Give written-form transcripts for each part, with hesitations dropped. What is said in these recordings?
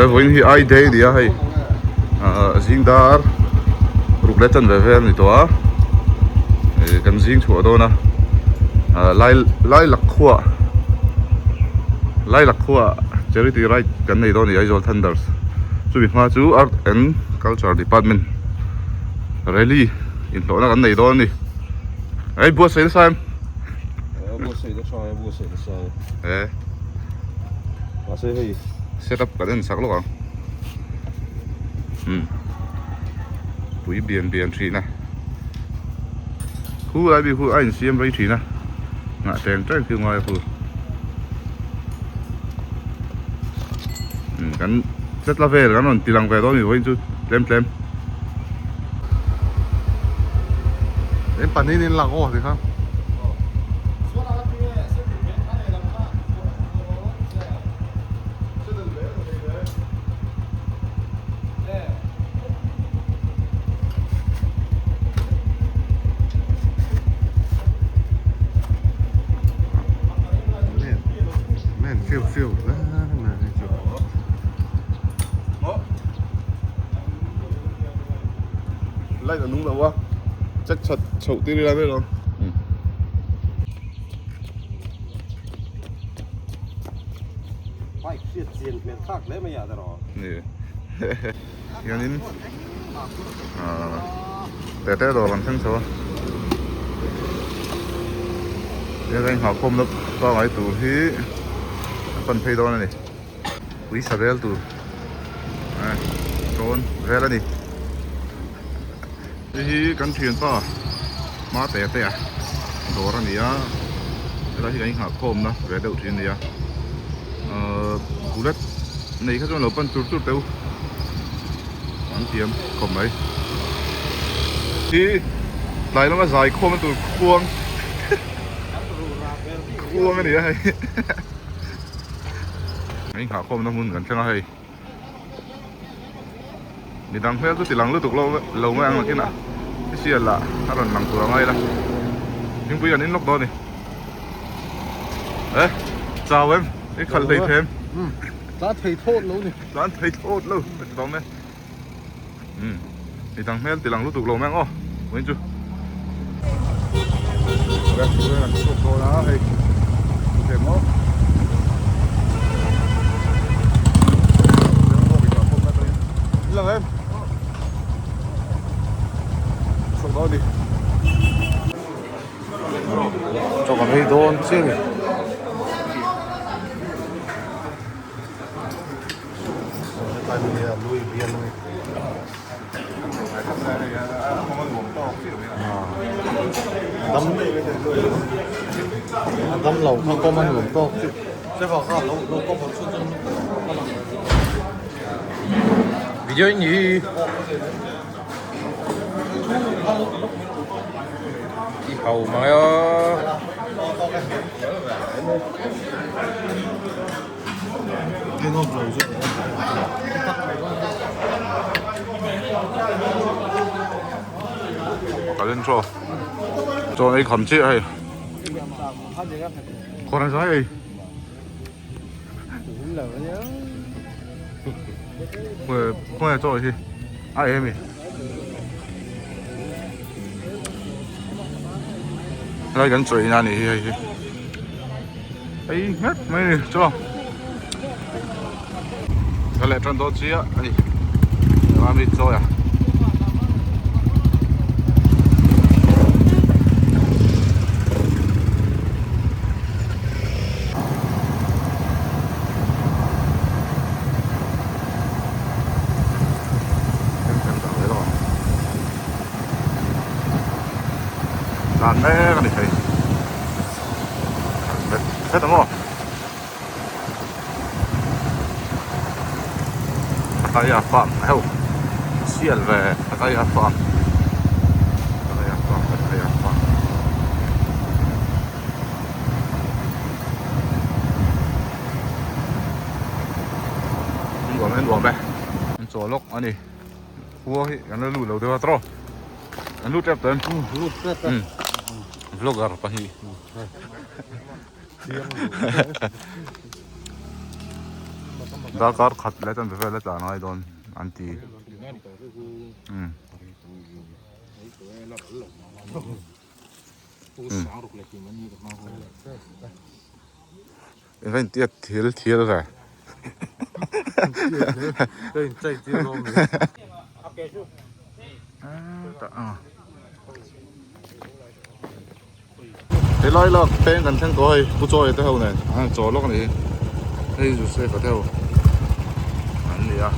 Vawiin hi I day a ni a hei ahh zing dar ruk leh chanve vel a ni tawh a ih kan zing chhuah dawn a ah lai lai lak khuaah lai lak khuaah charity ride kan nei dawn a ni Aizawl Thunders chumi hma chu art and culture department rally inhlawhna kan nei dawn a ni hei buatsaih nasa em. Buatsaih nasa e buatsaih nasa e. Mahse hei set up kan en sak lawk ang umm pui bian bian thin a khu lai bik khu a insiam rei thin a nghah teng teng thil ngai a khu umm kan set la vel kan rawn ti lang ve dawn a ni vawiin chu tlem tlem. Eng pahnih in lang aw tikhan. Light a nung lo a check that chhoh tir ila mai lo. Bike hriat chian hmel thlak hle mai ah te rawh. Ni hianin ah te te dawr an thleng chho a tihian a inghahkhawmna pangngai tur hi a pan phei dawn a ni uisa vel tur dawn vel a ni hei hi kan thianpa hma te te a dawr a ni a helai hi kan inghahkhawmna ve deuh thin a ni a ahh bullet nei kha chuan lo pan chur chur teh u an thiam khawp mai hi tlai lama zai khawm na tur khuang khuang a ni a hei kan inghahkhawmna hmun kan thleng a hei. Midang hmel chu ti lang lutuk lo lo mai ang nakinah sial lah a rawn lang tur a ngai la thingpui kan in lawk dawn a ni eh chau em i khalh hlei them tlan thei thawt lo ni tlan thei thawt lo a ti tawm e umm midang hmel ti lang lutuk lo mai ang aw vawiin chu restaurant an chhuak dawn a hei thuthleng maw lang em chhuak dawn a ni chaw kan ei dawn chiang e. Hetlai hmun hi a lui bial a ni. A dam lo kha kawm a nuam tawk chu. Video in ni. I hau mai a. Kalin chaw chaw ei kham chiah hei kawr an zai ei khawnge chaw hi a em i helai kan chaw ei na anih hi hei hi. Ei nghet mai a ni chuan ka leh tan dawn chiah a ni mami chawi a. Tlan mek a ni thei. Hret ang aw Pattaya farm heuh sial ve Pattaya farm Pattaya farm Pattaya farm nuam e nuam e an chaw lawk a ni khua hi kan la lut lo deuh a tawh an lut tep tawh em lut tep e vlogger pahnih. Darkar khat leh chanve vel a tlan ngai dawn an ti. Umm. Eng ka intiat thil thil ve. Ka inchai tir dawn mi. Helai lak peng kan thleng tawh hei Pu Chawi te ho nen an chaw lawk a ni hi hei Joseph-a te ho an ni a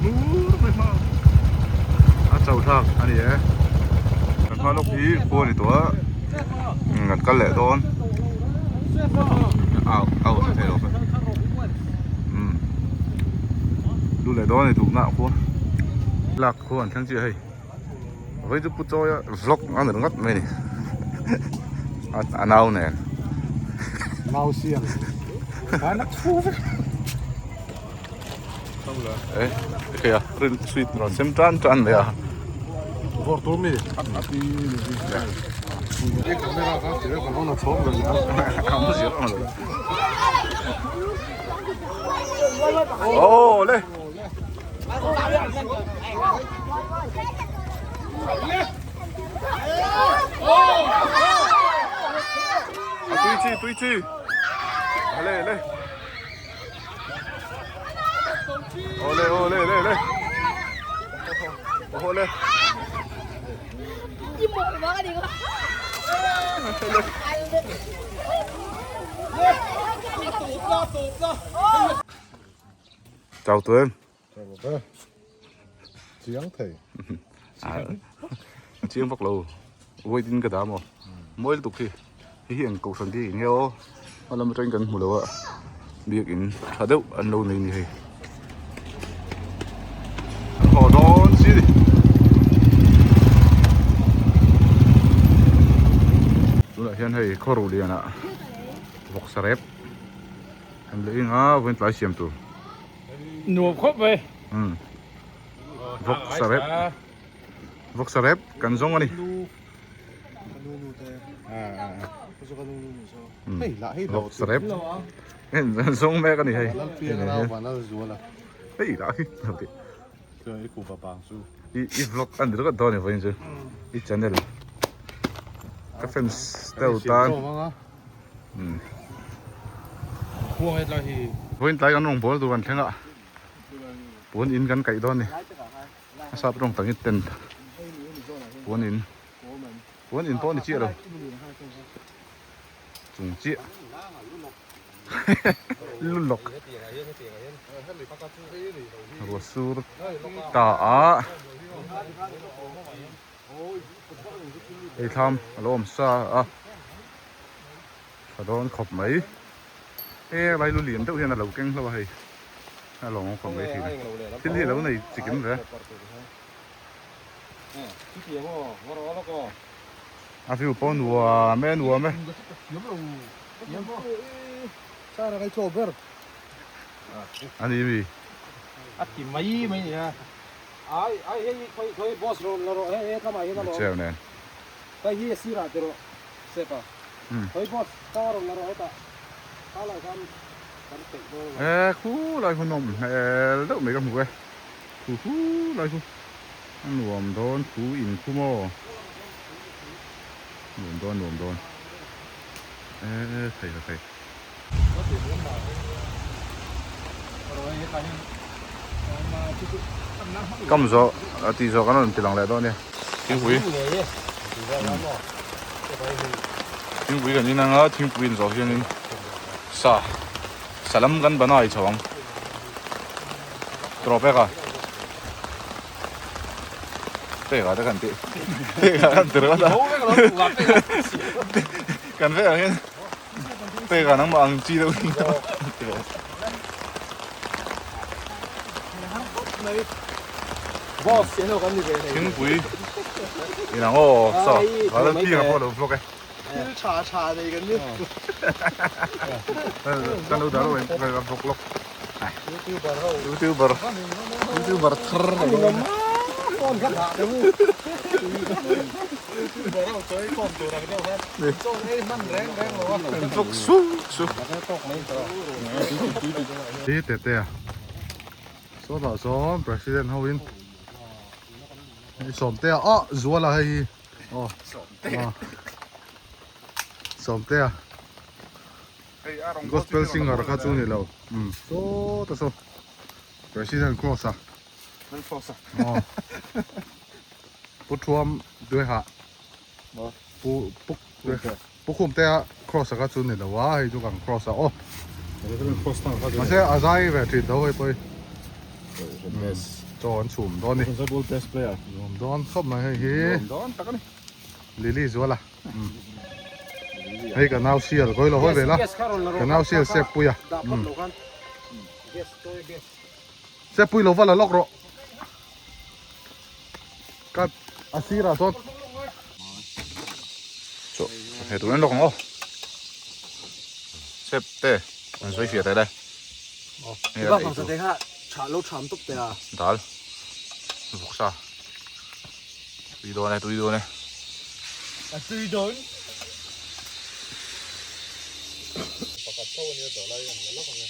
hnur mai hma a chau thlak a ni e kan hma lawk hi khua a ni tawh a kan kal leh dawn au au a thei lo umm lu leh dawn a ni tukna khua lak khua an thleng chiah hei. Vawi chu pu chawi a vlog a ni ringawt mai a ni a nau nen nau siam a thu vek e hei a rin sweet rawn sem tan tan mai a vawr tur mi oh le A tui chi tui chi a le le ole ole le le ole Chào tụi em. Chào bố. Chiang thei. À, chiang vak lo. Voi tin ka dam aw. Mawi lutuk hi. Hei hi eng kohhran biak in nge aw. A lam atangin kan hmu lo a. Biak in tha deuh an lo nei ni hei. An haw dawn si ni. Tunah hian hei khaw lianah vawksa rep. Kan leh eng a vawiin tlai siam tur. Nuam khawp mai. Umm. Vawk sarep. Vawk sarep kan zawng a ni. Vawk sarep. Kan zawng mek a ni hei. Hei lah hi. I vlog a ni ringawt dawn a ni vawiin chu. I channel. Ka fans deuh tan. Vawiin tlai kan rawn bawl tur kan thleng a puan in kan kaih dawn a ni a sap rawng tangin tent puan in puan in pawh a ni chiah lo chung chiah lu lawk ruah sur ta a ei thlam a lo awm sa a. Tha dawn khawp mai. He lai lu lian deuh hian a lo keng hlauh a hei. A lawng awm khawp mai thin a. Thil hi a lo nei chikim ve. A view pawh nuam e nuam e. A ni mi. Chair nen. E khu lai khu nawm hmel deuh mai ka hmu e khu khu lai khu a nuam dawn khu in khu maw nuam dawn nuam dawn e thei la thei. Kam zawh a tih zawh kan rawn ti lang leh dawn a nia thingpui thingpui kan in anga thingpui in zawh hianin sa sa lam kan ban a i chho ang tawh pek a pek ah te kan tih pek ah kan ti ringawt a kan vek ang hian. Peka nangmah ang chi deuh hi Boss eno kan ni ve nei. Thingpui inang aw saw ral piang pawh lo vlog e. Thil tha tha nei kan ni. Kan lo dah lo em ka vlog lawk. YouTuber ho. YouTuber. YouTuber thar. Phone kha dah deuh u. Ber ho chaw ei khawm tur ang deuh khan chaw ei hman reng reng lo a. Kan vawk su su. Hi tete a. Sawtah sawn president ho in hei Sawmtea ah Zuala hei hi aw Sawmtea Sawmtea gospel singer kha chu ni lo umm sawta saw president cross a aw pu thuam dueha pu pu pu khumtea cross a kha chu ni lo a hei chu kan cross a aw mahse a zai ve thin tho hei pawh hi chaw an chhum dawn a ni nuam dawn khawp mai hei hi lily zuala. Hei ka nau sial kawi lo hawi ve la ka nau sial sep pui a sep pui lo va la lawk rawh ka a sirah sawn chaw he tur en lawk ang aw sep te an sawi fiah teh le dal vawksa. Tui dawn e, tui dawn e. A tui dawn. Pakhat tho ania dawh lai an la lawk ang e.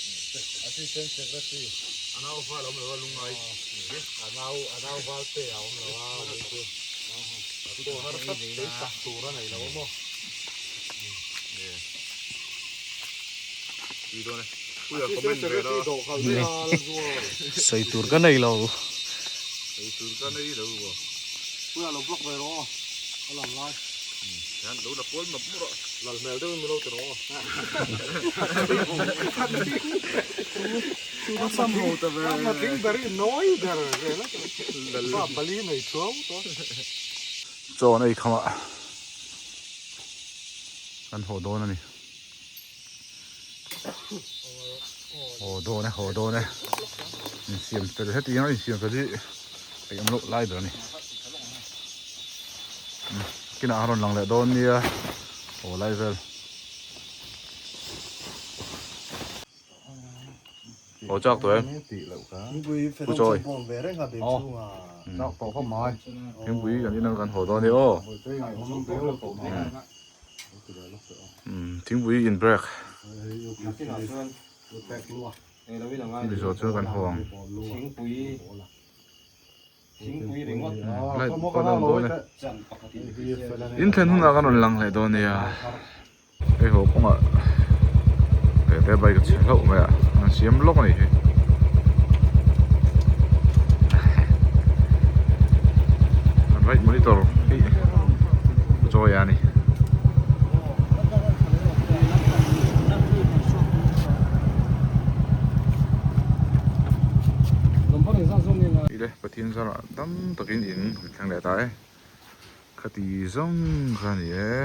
Assistant Secretary. A nau val a awm lo a lungai. A nau a nau val te a awm lo a ui chu. A pawh har tlat lei sak tur a nei lo a maw. Tui dawn e. Puia comment ve la. Sawi tur ka nei lo. Sawi tur ka nei lo. Puia lo block ve rawh aw. A lang lai. Hian lo la kual map mur a. Lal hmel deuhin min lo ti rawh aw. A tling ber i nawi ber vel a. Pa pali nei thuau tawh. Chaw an ei kham a. Kan haw dawn a ni. Haw dawn e haw dawn e insiam fel heti ang a insiam fel hi ei awm loh lai ber a ni kinah a rawn lang leh dawn nia haw lai vel. Haw chak tawh em Pu Chawi thingpui kan inang kan haw dawn nia aw. Thingpui in break mi zawh chuan kan haw ang light pawh a dawn e in thlen hunah kan rawn lang leh dawn nia hei haw kawngah tete bike a chhe hlauh mai a an siam lawk a ni hei. Right monitor hi chawi a ni. Ile Pathian zarah tam takin in kan thleng leh ta e. Khati zawng kha a ni e.